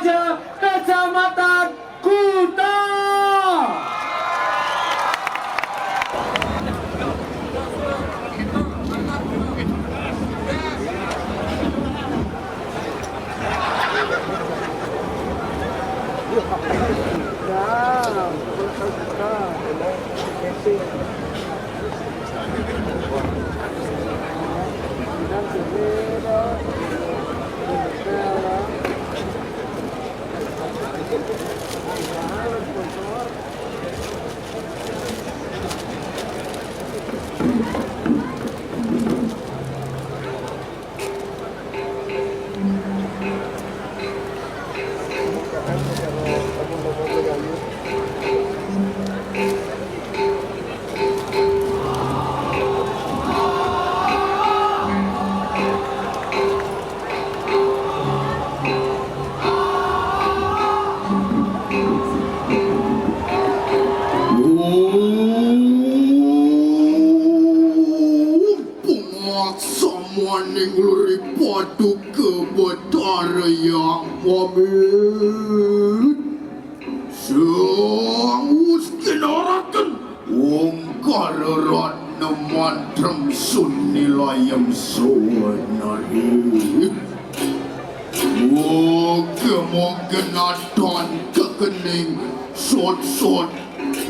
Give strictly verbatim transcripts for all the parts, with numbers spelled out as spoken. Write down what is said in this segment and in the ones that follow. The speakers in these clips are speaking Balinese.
Kecamatan Kuta. Pangaksa maning luri Paduka Betara Hyang Wamit. Sang wus kinaraken ongkara ratna mantrem sunilayam sawanari. Moga-moga nadyan kekening sot-sot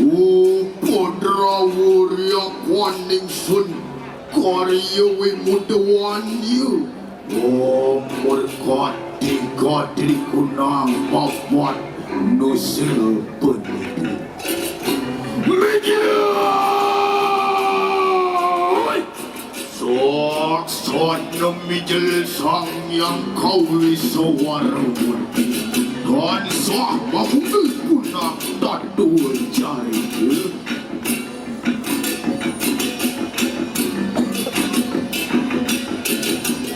upodrawurya kwaning sun karya wimudawanya. Om murkati kadri kunang papat nusil peniti. Mijil! Saksana mijil Sang Hyang Kawisawara Murti. Tansah mabuti punang tatua carita.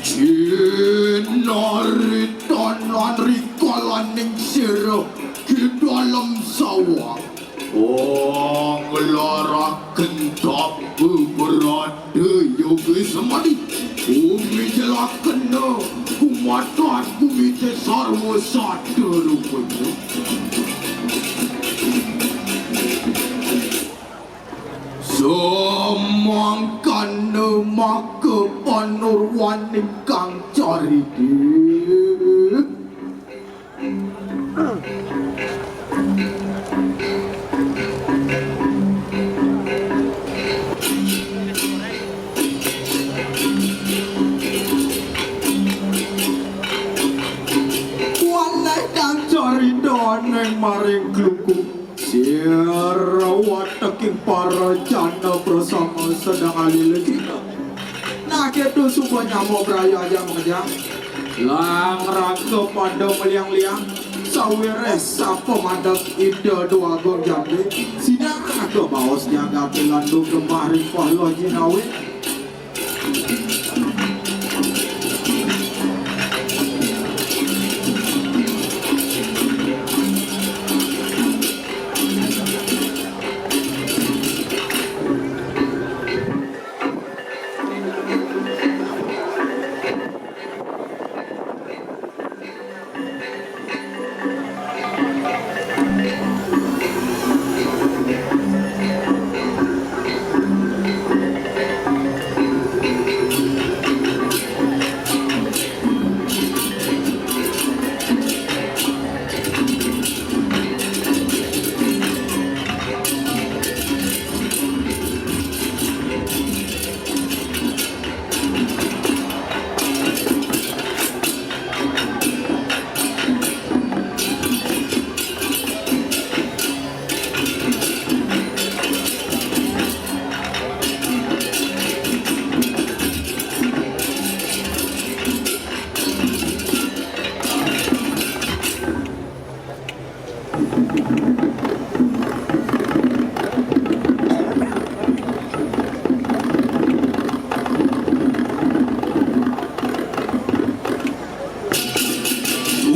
Cinaritanan rikalaning sira ki dalem sawah. Oh, nglaraken tapa brata yoga samadi. Umi jelakena kumatat kumite sarwa sada rupanya. Samangkana maka panurwaning kang carita. Waleh kang carita ning maring kluku. Sira wateking para jana prasama sedeng alila cita. Nah, keto suba nyama braya aja makejang. Lang raga pada meliang-liang. Sawiréh sapa madeg Ida Dwagung Jambe. Sinah raga baos jagaté landu gembah ring pahla jinawé.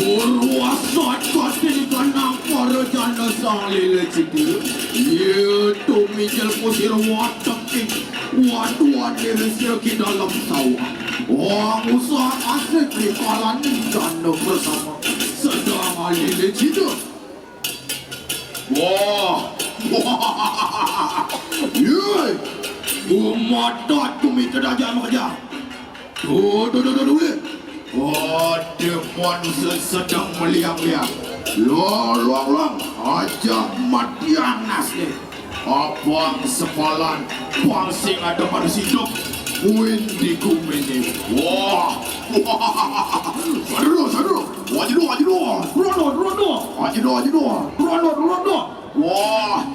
Urwasat katindikan para jana salila cita. Yaitu mijil kusir wateking waduan diri sira ki dalem sawah. Wong usaha asik di kalaning jana bersama. Sedang Ini cina. Wah. Wah. Yoi. Umat tu mita dah jangan makajang. Tuh, tuh, tuh, tuh, tuh, lihat. Ada manusia sedang meliang-liang. Luang, luang, luang. Aja mati anas ni. Abang sepalan, bang sing ada manusia hidup. Kuin di gumi ni. Wah. Wah. Sadar, sadar. Wajib doa, wajib doa. Turun doa, turun doa. Wajib doa, wajib doa. Turun doa, turun doa. Wah.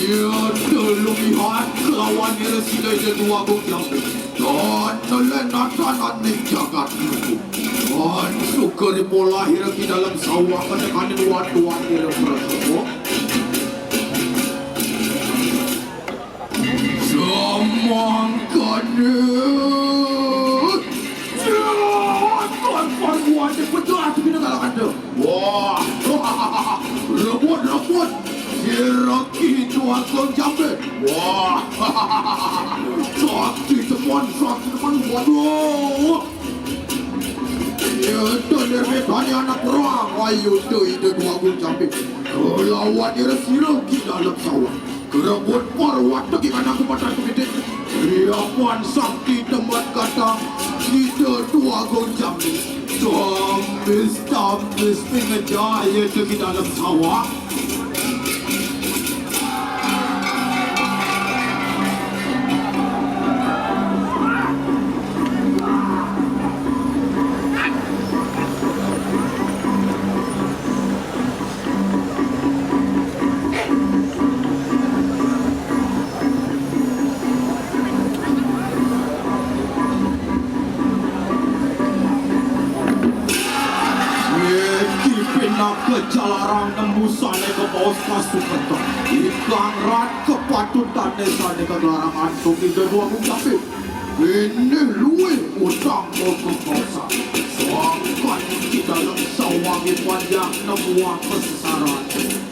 Iya, tolong lihat kelawan ira sila ida dua bujang. Dan nelen natan aning jagat luku. Dan sukeri pola ira ki dalam sawah katekanin waduan ira prasoko. Semangkane. Tuan perguan di pejahat di negara kanda. Wah. Rebut, rebut. Siraki tuan kong jambe. Wah. Sakti teman, sakti teman. Waduh. Itu lebih banyak anak perang. Ayo, tu itu dua gol jambe. Lawan dia siraki dalam sawah. Kerebut parwata gimana aku patah kepiting. Riapan sakti tempat kata kita dua gonjang. Tampis, tampis, pingejaya ke di dalam sawah. Iki pinaka jalarang nembusane ke paus pasukan. Ikang rat kepatutane sane kegelarangan. Sugih dua puluh tapi. Ini luwih utang kekuasaan. Sangkan di dalam sawangi panjang nemuang kesesaran.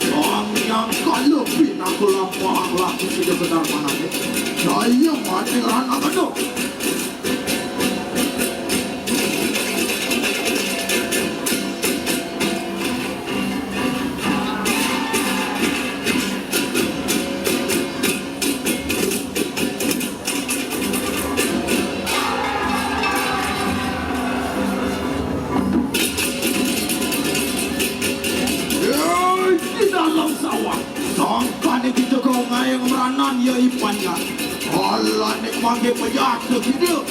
Sang yang kala pinaka lampahang lagi sida benar manane. Daya mati rana gedok. Di dalam sawah, sangkane kita kau ngayang meranan ya ipannya. Alah nek mangke pejat ke kita.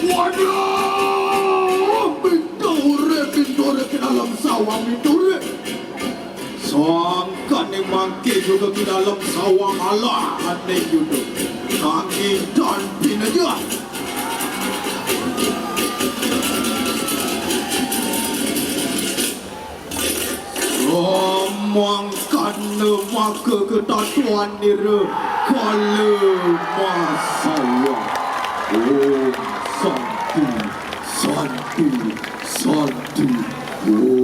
Waduh, pintu urip, pintu urip ke dalam sawah, pintu urip. Sangkane mangke juga ke dalam sawah, alah ane yudo. Kaki dan pinaja. Mangkana maka ketatuan nira kala masawa. Om Santi, Santi, Santi. Om.